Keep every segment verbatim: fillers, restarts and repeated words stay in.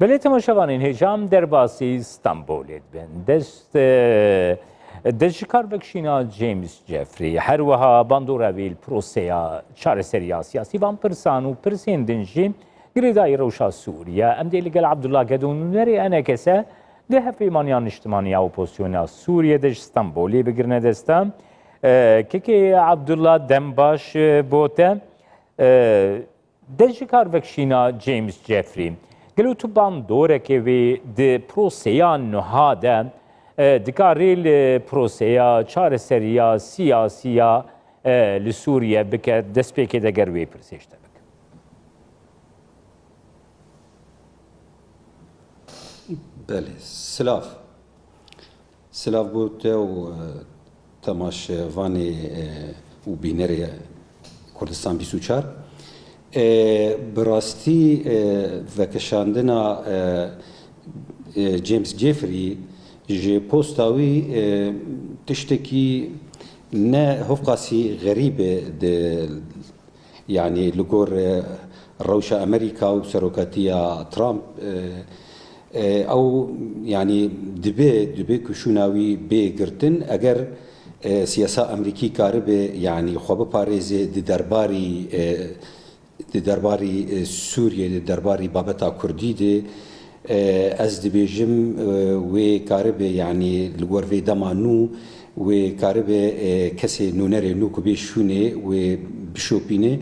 Belê temaşevanên hêja, em derbasî Stenbolê dibin. Dest, e, destjikar vekişîna James Jeffrey, her wiha bandora wî li proseya çareseriya siyasî, van pirsan û pirsên din jî girêdayî rewşa Sûriye. Em dê li gel Abdullah Gedo, nûnerê E N K S, di Hevpeymaniya Niştimanî ya Opozisyona Sûriye de ji Stenbolê bigirine dest. E, kekê Abdullah, dem baş, e, bo te. E, Destjikar vekişîna James Jeffrey, gelo tu bandoreke wê di proseya nuha de, e, dikarî li proseya çareseriya siyasî ya, e, li Sûriye bike, destpêkê de ger wê pirsê ji te bikim? Belê, silav. Silav bo te û, e, temaşevanê, e, û bînerê Kurdistan bîst û çar. E, bi rastî, e, vekişandina, e, e, James Jeffrey ji posta wî, e, tiştekî ne hevqasî xerîb e di Yanî li gor, e, rewşa Amerîka û serokatiya Trump, e, e, ew, yanî dibe, dibe ku şûna wî bê girtin, eger, e, siyasa Amerîkî karibe, yanî xwe biparêze di derbarî, e, di derbarî, e, Sûriyê, di derbarî babeta Kurdî de, E, ez dibêjim, e, wê karibe, yanî li gor vê dema nû, wê karibe, e, kesê nûnerê nû ku bê şûnê, wê bişopîne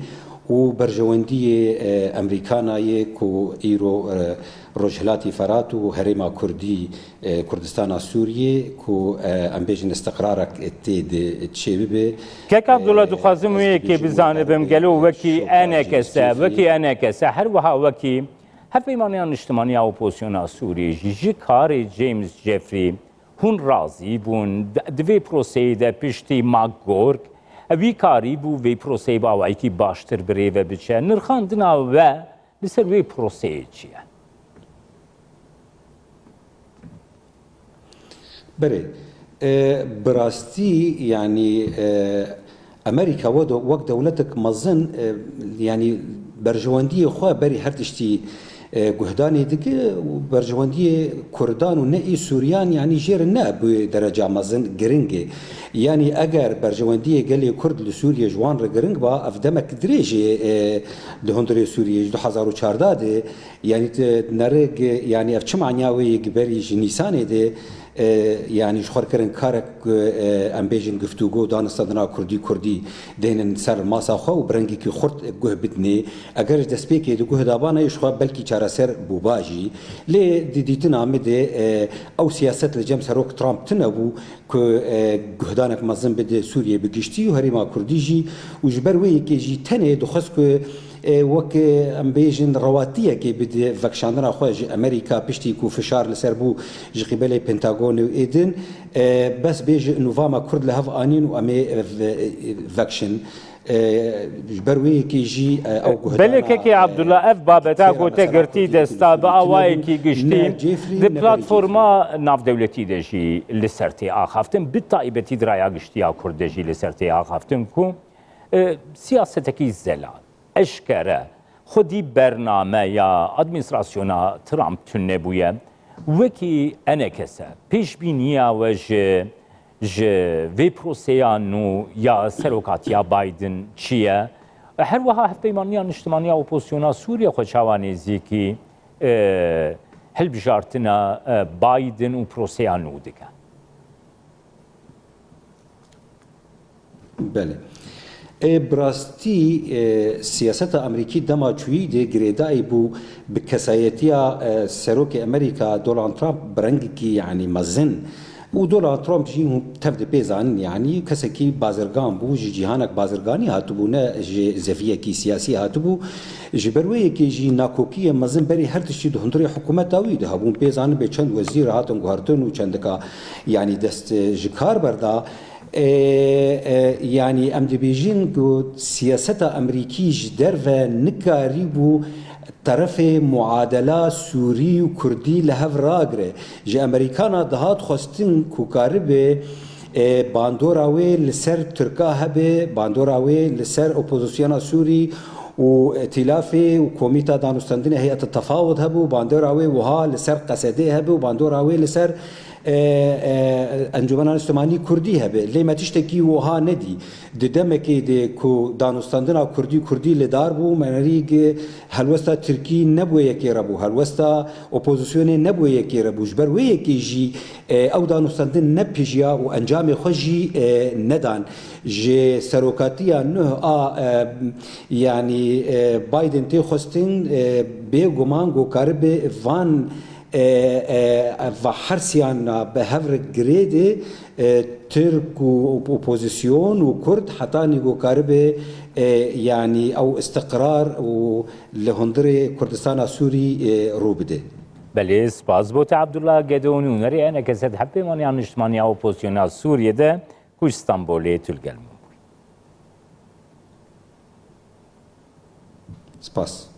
û berjewendiyê, e, Amerîkana ye ku îro, e, Rojhilatî Ferat û Herêma Kurdî, e, Kurdistana Sûriyê ku, e, em bêjin istiqrarek tê de çêbibe. Kek Abdullah, e, dixwazim wê yekê bizanibim, gelo wekî E N K S, wekî E N K S, her wiha wekî Hevpeymaniya Niştimanî ya Opozisyona Sûriyê jî ji karê James Jeffrey hûn razî bûn? Di, di vê proseyê de piştî McGurk, e, wî karîbû vê proseyê bi awayekî baştir bi rê ve biçe? Nirxandina we li ser wê proseyê çi ye? Berê, e, bi rastî, yanî, e, Amerîka we do-, wek dewletek mezin, e, yanî berjewendiyê xwe berî her tiştî, e, guhdanê dike û berjewendiyê Kurdan û ne ê Sûriyan, yanî jê re ne bi dereca mezin giring e. Yanî eger berjewendiyê gelê Kurd li Sûriyê ji wan re giring ba, ev demek dirêj e, e, di hundirê Sûriyê ji du hezar û çardeh de, Yanî tu nerê gi-, yanî ev çi manya wê yê gi berî ji Nîsanê de, e, yanî ji xwe kirin karek ku, e, em bêjin giftûgo danistandina Kurdî Kurdî dênin ser masa xwe û bi rengekî xurt guh bidinê. Eger ji destpêkê di guh dabana yê ji xwe belkî çareser bûba jî. Lê di dîtina min de, e, ew siyaset li cem Serok Trump tune bû ku, e, guhdanek mezin bide Sûriyê bi giştî û herêma Kurdî jî û ji ber wê yekê jî tenê dixwest ku, e, wek, e, em bêjin rewatiyekê bide vekişandina xwe ji Amerîka piştî ku fişar li ser bû ji qîbelê Pentagon û ê din, e, bes bê ji nûva me Kurd li hev anîn û em ê, e, ve-, e, vekişin. E, ji ber wê yekê jî, e, ew guhdana, Belê kekê e, Abdullah, ev babeta ku te girtî desta bi awayekî giştî di platforma navdewletî de jî li ser tê axaftin, bi taybetî di raya giştî ya Kurd de jî li ser tê axaftin ku, e, siyasetekî zelal, eşkere, xwedî bername ya administrasyona Trump tune bûye. Wekî E N K S, pêşbîniya we ji ji vê proseya nû ya serokatiya Biden çi ye? Her wiha Hevpeymaniya Niştimanî ya Opozisyona Sûriye xwe çawa nêzîkî, e, hilbijartina, e, Biden û proseya nû dike? Belê. E, bi rastî, e, siyaseta Amerîkî dema çûyî de girêdayî bû bi kesayetiya, e, serokê Amerîka Donald Trump bi rengekî, yanî mezin. Û Donald Trump jî hûn tev dipê zanin, yanî kesekî bazirgan bû, ji cîhanek bazirganî hatibû, ne ji zeviyekî siyasî hatibû. Ji ber wê yekê jî nakokiyê mezin berî her tiştî di hundirê hikûmeta wî de hebûn. Pê zanibê çend wezîr hatin guhertin û çendika, yanî dest, e, ji kar berda. E, e, yanî em dibêjin ku siyaseta Amerîkî ji derve nikarîbû terefê muadela Sûrî û Kurdî li hev ragire. Ji Amerîkana dihat xwestin ku karibe, e, bandora wê li ser Tirka hebe, bandora wê li ser opozisyona Sûrî û îtîlafê û komîta danûstendinê heyet tefawud hebû, bandora wê wiha li ser Qesedê hebe û bandora wê li ser, e, e, Encûmena Niştimanî Kurdî hebe. Lê me tiştekî wiha nedî. Di demekê de ku danûstendina Kurdî, Kurdî li dar bû, me nerî gi helwesta Tirkî ne bi wê yekê re bû, helwesta opozisyonê ne bi wê yekê re bû. Ji ber wê yekê jî, e, ew danûstendin nepijiya û encamê xwe jî, e, nedan. Ji serokatiya nuh a, e, yanî, e, Biden tê xwestin, e, bêguman ku karibe van, e, e, va hersiyan bi hev re girêde, e, Tirk û op-, opozîsyon û Kurd hetanî ku karibe, e, yanî ew istiqrar û li hundirê Kurdistana Sûrî, e, rû bide. Belê, spas bo te Abdullah Gedo, nûnerê E N K S hevpeyvaniya niştimaniya opozisyona Sûriyê de ku ji Stenbolê tu li gel min bûyî. Spas.